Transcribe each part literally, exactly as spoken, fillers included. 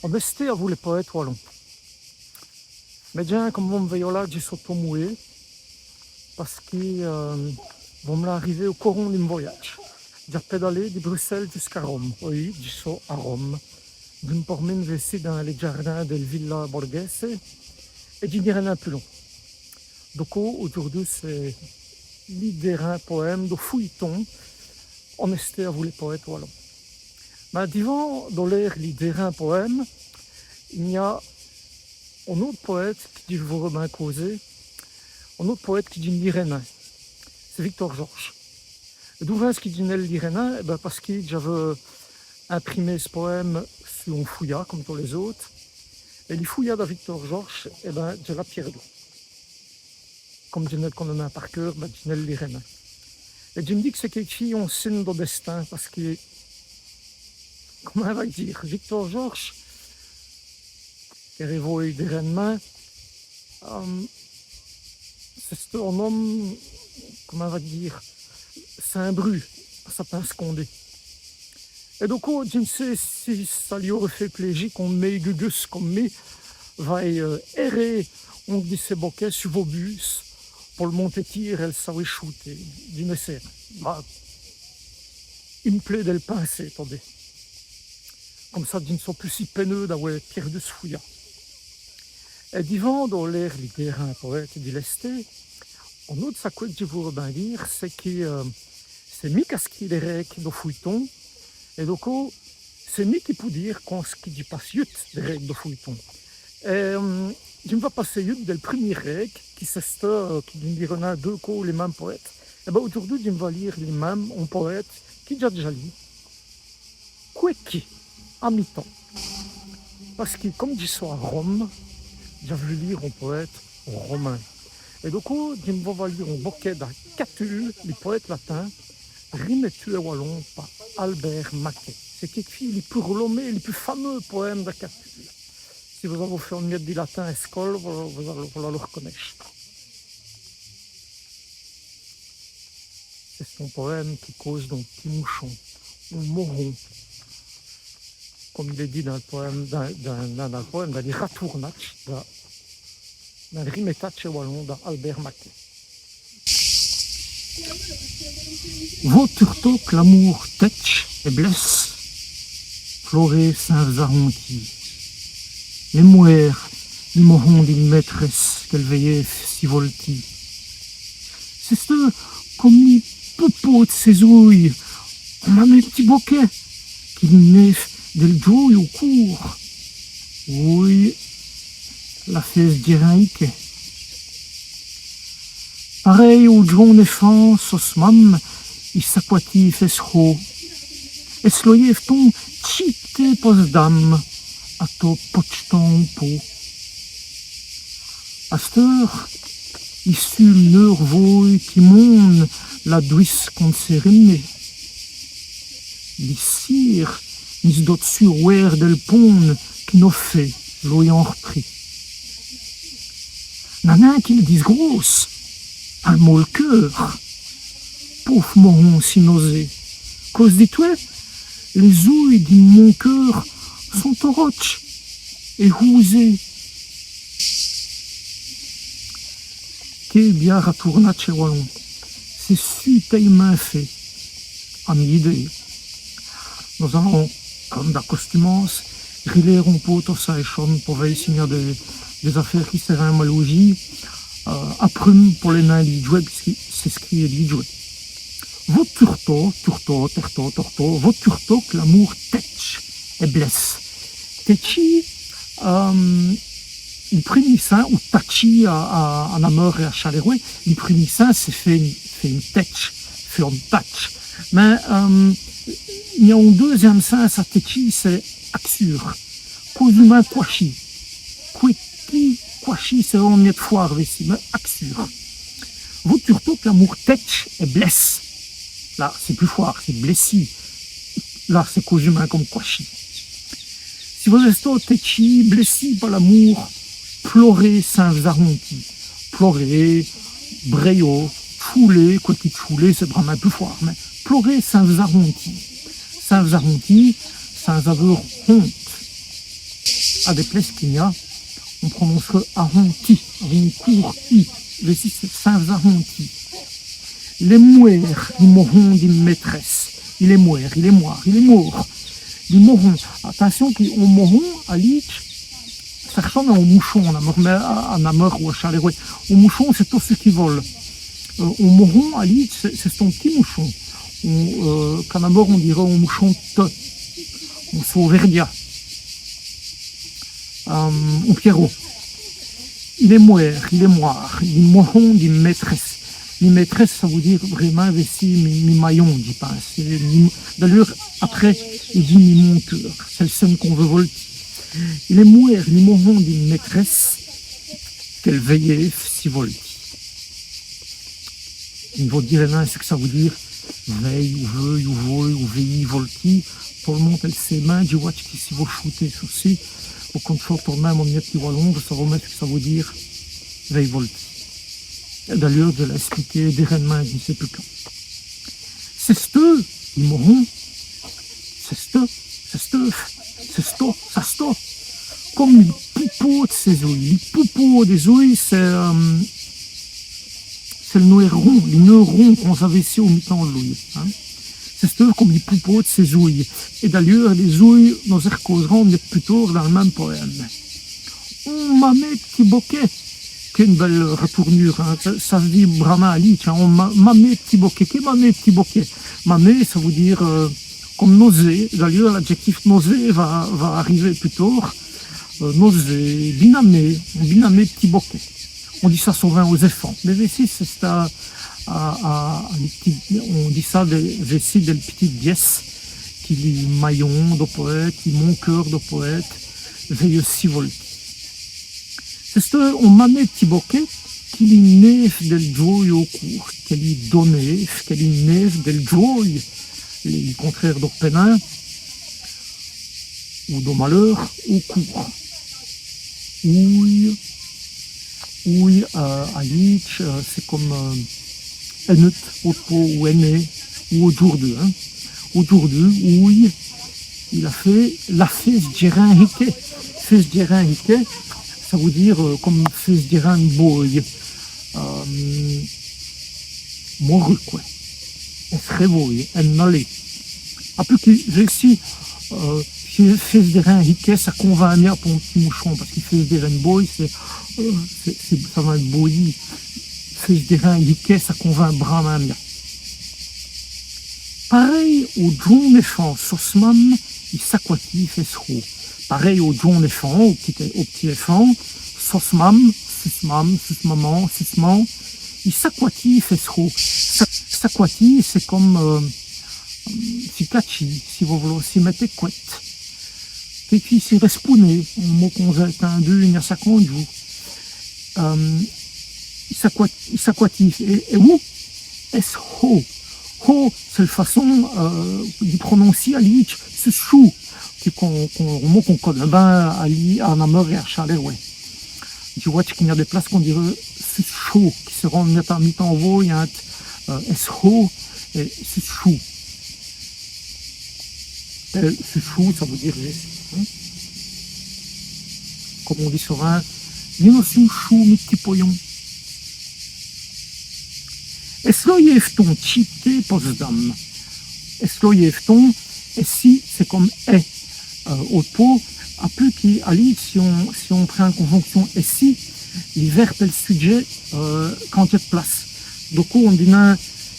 On èsté avou lès powêtes walons. Mins djins, come vos m' vèyoz la, dji so tot mouwé, pace qui, euh, vos m' la arivé au coron d' mi voyadje. Dj'a pèdalé di Brussèle jusqu'à Rome. Oyi, dji so à Rome. Dji m' pormine vêci dins lès djârdins dèl Villa Borghese, èt dji n'îrè nin pus lon. Doncô, audjoûrdu, c'èst li dêrin powème do fouyton, On èsté avou lès powêtes walons. Mins divant do lîre li dêrin powème, i-gn-a on-ôte powête qui dj' vôreu bin causer, on-ôte powête qui dj' n'îrè nin. C'èst Victor Georges. Èt d'où vint ç' qui dj' n'èl lîrè nin ? Èt bin, pace qui dj'aveu imprimé ç' powème su on fouyat, come tos lès-ôtes. Èt li fouyat da Victor Georges, èt bin, dji l'a pièrdu. Come dji n'èl conè nin par keûr, bin, dji n'èl lîrè nin. Èt dji m' di qu' c'èst quékefîye on sine do dèstin, pace qui, comint va-j' dîre, Victor Georges, qu'èst r'vôye dêrin.nement, euh, c'èsteut on-ome, comint va-j' dîre, sins brût à sa pince condé. Èt doncô, dji n' sé si ça lî âreut fêt plaîji qu'on mèyou gugusse come mi vaye, euh, èrer onk di sès bokèts su vos bûs, po l' montétîre èl sawè choûter, dji n' sé. Mins i m' plêt dèl pinser, todi. Come ça, dji n' so pus si pèneû d'awè pièrdu ç' fouyat. Èt divant do lîre li dêrin powête di l'èsté, on-ôte sacwè qui dj' vôreu bin dîre, c'èst qui, euh, c'èst mi qu'a scrît lès règues do fouyton, èt doncô, c'èst mi qui pou dîre co ç' qui dj' passe yute dès règues do fouyton. Èt, euh, dji m' va passer yute dèl prumîre règue, qui c'èst, euh, qui dj' lîreu nin deûs côps lès min.mes powêtes. Èt bin, audjoûrdu, dji m' va lîre li min.me, on powête qui dj'a dèdja lî. Quékefîye, à mitan. Pace qui, come dji so à Rome, dj'a v'lu lîre on powête romin. Èt doncô, dji m' va lîre on bokèt da Catulle, li powête latin, rimètu è walon pa Albert Maquet. C'èst quékefîye li pus r'lomé, li pus fameûs powème da Catulle. Si vos-avoz fêt on miète di latin è scole, vos, vos, vos l'aloz r'conèche. C'è-st-on powème qui cause d'on p'tit mouchon, on mohon, come il èst dit dins l' powème, dins, dins, dins, dins l' powème, dins li ratoûrnadje, dins, dins l' rimètadje è walon da Albert Maquet. Vos turtos qu' l'amoûr tètche èt blèsse, plorez sins v's-arontî. Lès mwêrs, li mohon di m' mêtrèsse, qu'èle vèyéve si voltî. C'èsteut come li poupau d' sès-ouy, come in p'tit bokèt, qui l' n'éve dèl djôye au coûr. Oyi, la fêsse dj'èrin iquèt. Parèy au djon.ne èfant, so s' mame, i s'acwatîve è s' hô. Èt s' loyêve tombe tchîp'té po s' dame, a tot potch'tant on pô. Asteûre, i sû l' neûr vôye qui monne la dwisse qu'on n' sét rimener. Li cîr mi s' dot sûrwêre dèl ponne qui nos fét, loyant r'pris. N'a nin qui l' disgrôce, a l' mau l' keûr. Pôve mohon si nozé, cause di twè, lès-ouy di m' mau keûr sont tot rodjes èt hoûzés. Qué bia ratoûrnadje è walon, c'èst sû tèlmint fêt, a m'n-idéye. Nos-alans, come d'acostumance, rilére on pô tot ça èchone po vèy s'i gn-a dès, dès afêres qui sèrint malaujîyes, euh, a prum po lès nin lîdjwès, pusqui c'èst scrît è lîdjwès. Vos turtos, turtos, tertos, tortos, vos turtos qu' l'amoûr tètche èt blèsse. Tètchî, euh, li prumî sins, ou tatchî a, a, a Nameur èt a Châlèrwè, li prumî sins, c'èst fé, fé one tètche, fé one tatche. Mins, euh, i gn-a on deûzinme sins a tètchî, c'èst acsûre. Causumint cwachî. Quékefîye cwachî, c'èst on miète fwârt vêci, mins acsûre. Vos turtos qu' l'amoûr tètche èt blèsse. Là, c'èst pus fwârt, c'èst blèssî. Là, c'èst causumint come cwachî. Si vos èstoz tètchî, blèssî pa l'amoûr, plorez sins v's-arontî. Plorez, brèyoz, tchoûlez, quoiqui tchoûler c'èst bran.mint pus fwârt, mins plorez sins v's-arontî. Sins v's-arontî, sins aveûr honte. a dès places qu'i gn-a, on prononcereût ahonti, avou on coûrt i. Vêci c'èst Sint-Ahonti. Il èst mwêrt, li mohon di m' mêtrèsse. Il èst mwêrt, il èst mwârt, il èst mwârt. Li mohon. Atincion qui on mohon, a Lîdje, ça r'chone a on mouchon, a Nameur, mins a, a Nameur ou a Châlèrwè. On mouchon, c'èst tot ç' qui vole. Euh, on mohon, a Lîdje, c'èst, c'è-st-on p'tit mouchon. On, euh, qu'a Nameur, on dîreut on mouchon d' teu. On sauvèrdia. Euh, on pièrot. Il èst mwêrt, il èst mwârt, li mohon di m' mêtrèsse. Mi mêtrèsse, ça vout dîre vraîmint vêci mi, mi mayon, dji pinse. Mi, d'ayeûrs, après, i dit mi mon keûr. C'èst l' sén qu'on vèt voltî. Il èst mwêrt, li mohon di m' mêtrèsse, qu'èle vèyéve si voltî. I n' vos dîrè nin ç' qui ça vout dîre vèy, ou vèy, ou vôy, ou vèyî, voltî. Tot l' monde èl sét, mins dji wadje qui si vos choûtez ossi, vos con'chèz tot l' min.me on miète di walon, vos savoz bin ç' qui ça vout dîre vèy voltî. Èt d'ayeûrs, dji l'a èspliqué dêrènemint, dji n' sé pus quand. C'èsteûve, li mohon, c'èsteûve, c'èsteûve, c'èsteûve, c'èsteûve. Come li poupô d' sès-oûy. Li poupô dès-oûy, c'èst, euh, c'èst l' neûr rond, li neûr rond qu'on-z-a vêci au mitan d' l'oûy, hin. C'èsteûve come li poupô d' sès-oûy. Èt d'ayeûrs, lès-oûy, nos-è r'causerans pus târd dins l' min.me powème. On mamé p'tit bokèt. Qué bèle ratoûrnûre, hin. Ça, ça s' dit brâmint a Lîdje, hin. On ma-, mamé p'tit bokèt. Qué mamé p'tit bokèt. Mamé, ça vout dîre, euh, come nosé. D'ayeûrs, l'adjèctif nosé va, va ariver pus târd. Euh, nosé, binamé, on binamé p'tit bokèt. On dit ça sovint aus-èfants. Mins vêci, c'è-st-a, a, a, a lès p'tits, on dit ça dès, vêci dès p'titès bièsses qui li mayon do powête, li mon keûr do powête, vèyeût si voltî. C'èsteûve on mamé p'tit bokèt qui lî néve dèl djôye au coûr, qui lî donéve, qui lî néve dèl djôye, li, li contraîre do pènin, ou do maleûr, au coûr. Oûy, oûy, euh, a Lîdje, euh, c'èst come, euh, ènut', ôte pau, ou èné, ou audjoûrdu, hin. Audjoûrdu, oûy, il a faît, l'a faît s' djèrin hiké. Faît s' djèrin hiké, ça vout dîre, euh, come faît s' djèrin bôye. Euh, moru, qwè. Èsse rèvôyî, ènn' aler. A pus qui, vêci, euh, faît s' djèrin hiké, ça convint mia po on p'tit mouchon, pace qui faît s' djèrin bôye, c'èst, euh, c'èst, c'èst, ça va ète bôyî. Faît s' djèrin hiké, ça convint brâmint mia. Parèy au djon.ne èfant, so s' mame, i s'acwatîve ès' hô. Parèy au djon.ne èfant, au p'tit, au p'tit èfant, so s' mame, su s' mame, su s' maman, su s' man, i s'acwatîve ès' hô. S'a-, s'acwatîve, c'èst come, euh, si catchî, si vos v'loz, si mète cwède. Quékefîye si rèspouner, on mot qu'on-z-a ètindu i gn-a saquants djoûs. Euh, i s'acwat-, i s'acwatîve. Èt, èt oûy, ès' hô. Hô, c'èst l' façon, euh, di prononcî a Lîdje, su s' choû, qui, qu'on, qu'on, on mot qu'on conèt bin a Lî-, a Nameur èt a Châlèrwè. Dji wadje qu'i gn-a dès places qu'on dîreut su s' choû, qui sèront nèt'mint an vôye, hin, euh, ès' hô èt su s' choû. Èt su s' choû, ça vout dîre vêci, hin. Come on dit sovint, vîns-nos su m' choû, mi p'tit poyon. Èsloyéve-t-on tchîp'ter po s' dame. Èsloyéve-t-on, èssi, c'èst come è, euh, ôte pau, a pus qui, a Lîdje, si on, si on prind l' conjonction èssi, li vèrbe èt l' sudjèt, euh, cangne d' place. Donc, on dit nin,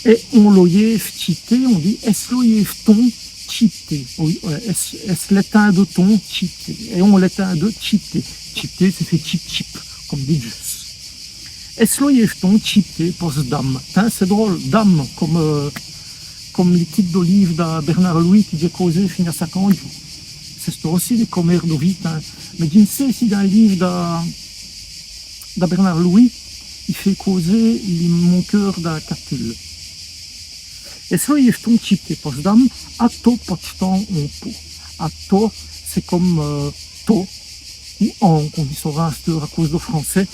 è, on loyéve tchîp'ter, on dit, èsloyéve-t-on tchîp'ter. Oyi, oyi, èss', èss' lètinde-t-on tchîp'ter. È on lètinde tchîp'ter. Tchîp'ter, ça faît tchip tchip, come dès djus'. Èsloyéve-t-on tchîp'ter po s' dame. Tin, c'èst drole, dame, come, euh, come li tite do lîve da Bernard Louis qui dj'a causé fin a saquants djoûs. C'èst ossi dès comères do vî timps. Mins dji n' sé si dins l' lîve da, da Bernard Louis, i faît causer li mon keûr da Catulle. Èsloyéve-t-on tchîp'ter po s' dame, a tot potchtant on pô. A tot, c'èst come, euh, tot, ou an, qu'on dit sovint asteûre a cause do francès,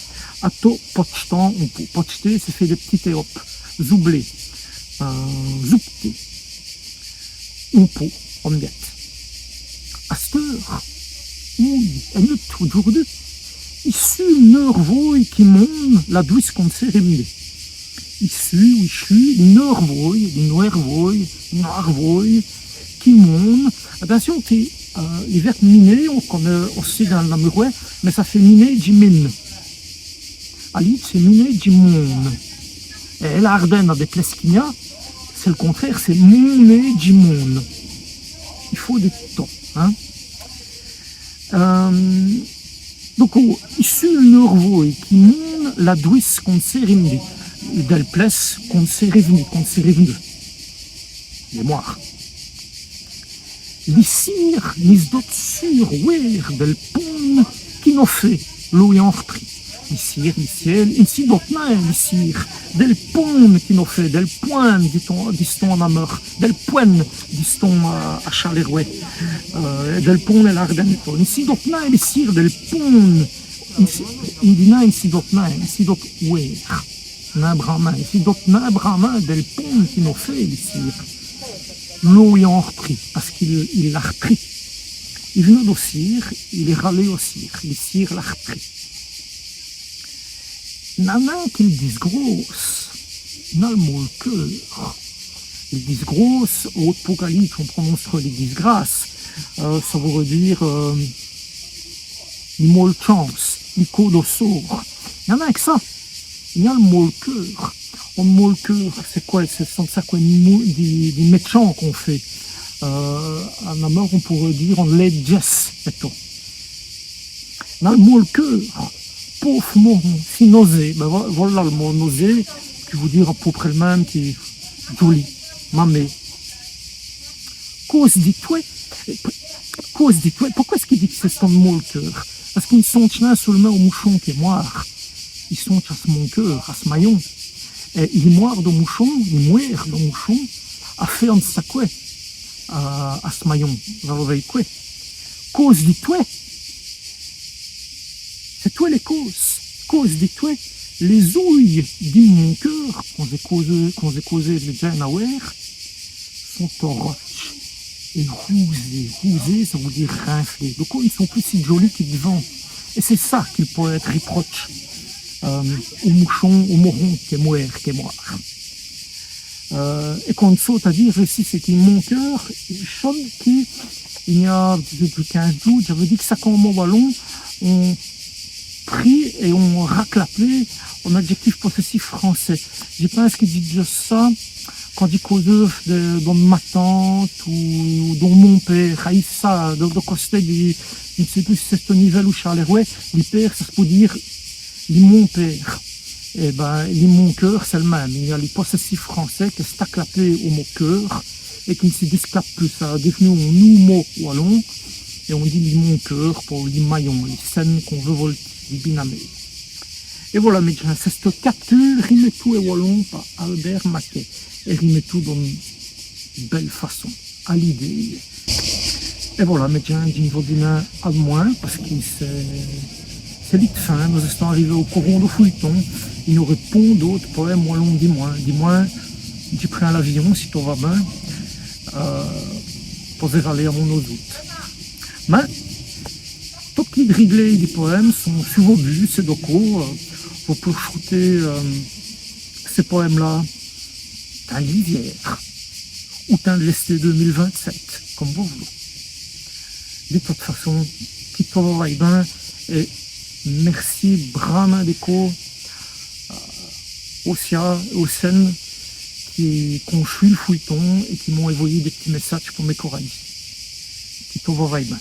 a tot potchtant on pô. Potchter, c'èst faî dès p'titès hopes, zoubler, euh, zoup'ter. On pô, on miète. Asteûre, Oûy, ènut' audjoûrdu, i sût l' neûrvåye qui måne la dwisse qu'on n' sét rim'ner. I sût, i sût, li neûrvåye, li neûrvåye, li neûrvåye, qui måne. Atincion, ti, euh, li vêrbe miner, on l' conèt ossi dins l' namurwès, mins ça fêt miner, dji mine. Alî, c'èst miner, dji måne. Èt l'Årdène, a dès places qu'i gn-a, c'èst l' contrére, c'èst måner, dji måne. I faut du st-st-on, hin. Euh, donc, oh, i sût l' neûrvåye qui måne la dwisse qu'on n' sét rim'ner. Dèl place qu'on n' sét rim'ner, qu'on n' sét rim'ner. Li mwârt. Li cîr ni s' dot sûre wêre dèl påne qui nos fêt, l'åyant r'pris. Li cîr, li cîr, i n' si dot nin, li cîr, dèl påne qui nos fêt, dèl pwène, dit-on, dit-on a Nameur, dèl pwène, dit-on a, a Châlèrwè, euh, dèl påne è l'Årdène, i n' si dot nin, li cîr, dèl påne, i n' si, i n' dit nin, i n' si dot nin, i n' si dot wêre. Nin brâmint, i n' si dot nin brâmint dèl påne qui nos fêt, li cîr. L'åyant r'pris, pace qu'i, i l'a r'pris. I v'not dè cîr, i l'a r'lé å cîr, li cîr l'a r'pris. N'in.na qui l' disgrâce, n'a l' måle keûr. Li disgrâce, å pågalî, on prononce li disgrâce, euh, ça vout dîre, euh, li måle tchance, li côp dè sôrt. N'in.na qu' ça. I gn-a l' måle keûr. On måle keûr, c'èst qwè ? C'èst, c'èst ça qwè, dès, dès mètchants qu'on fêt. Euh, a Nameur, on pôreût dîre on lêt djès, mètans. N'a l' måle keûr, pôve mohon, si nozé. Bin, vo-, volà l' mot nozé, qui vout dîre a pô près l' min.me qui djoli, mamé. Cåse di twè, cåse di twè, poqwè èst-ce qu'i dit qui c'è-st-on måle keûr ? Pace qu'i n' sondje nin seûlemint å mouchon qu'èst mwârt, i sondje a s' måle keûr, a s' mayon. Èt li mwârt dè mouchon, li mwêre dè mouchon, a fêt on sacwè a, a s' mayon, vos vèyez qwè. Cåse di twè. C'èst twè lès cåses. Cåse di twè. Lès-oûy di m' måle keûr, quand dj' cåse, quand dj' cåse avou lès djins a Wêre, sont tot rodjes èt roûsés. Roûsés, ça vout dîre rinflés. Donc, i n' sont pus si djolîs qui d'vant. Èt c'èst ça qui l' powête riprotche, euh, å mouchon, å mohon, qu'èst mwêre, qu'èst mwârt. Euh, èt qu'on n' sét nin dîre ossi, c'èst qui m' måle keûr, i chone qu'i gn-a, dji n' sé pus, quinze djoûs, dj'aveu dit qui ça, come walon, on prit èt on raclapèt on adjèctif possèssif francès. Dji pinse qui dj' di dèdja ça quand dji cåse dè, dè m' matante ou, ou dè m' pére. Ayi, ça, dè, dè costé di, dji n' sé pus si c'èst Nivèle ou Châlèrwè, li pére, ça s' pout dîre li måle pére. Èt bin, li måle keûr, c'èst l' min.me. I gn-a li possèssif francès qu'èst aclapé å mot keûr èt qui n' si disclape pus. Ça a div'nu on noû mot walon, èt on dit li måle keûr po li mayon, li cène qu'on vèt voltî, li binamé. Èt volà, mès djins, c'èsteût Captûle, rimètou è walon pa Albert Maquet. Èt rimètou d'one bèle façon, a l'idéye. Èt volà, mès djins, dji vos di à d'mwin, pace qui c'èst, c'èst l' fin, nos-èstans arivés å coron dè fouyeton. I n'åreût pont d'ôtes powêmes walons dimwin. Dimwin, dji prind l'avion, si tot va bin, euh, po-z-aler a m'n-ôte. Mins totes lès drigléyes di powêmes sont su vo but, c'èst do côp, euh, vos p'loz choûter, euh, cès powêmes-là dins l'îviêr ou dins l'èsté deûs mile vint-sèt, come vos v'loz. Di tote façon, qui tot vos vaye bin, èt mèrci brâmint do côp, euh, å cia èt å cène qui, qu'ont chû l' fouyeton èt qui m'ont èvoyî dès p'tits mèssadjes po m'ècoradjî. Qui tot vos vaye bin.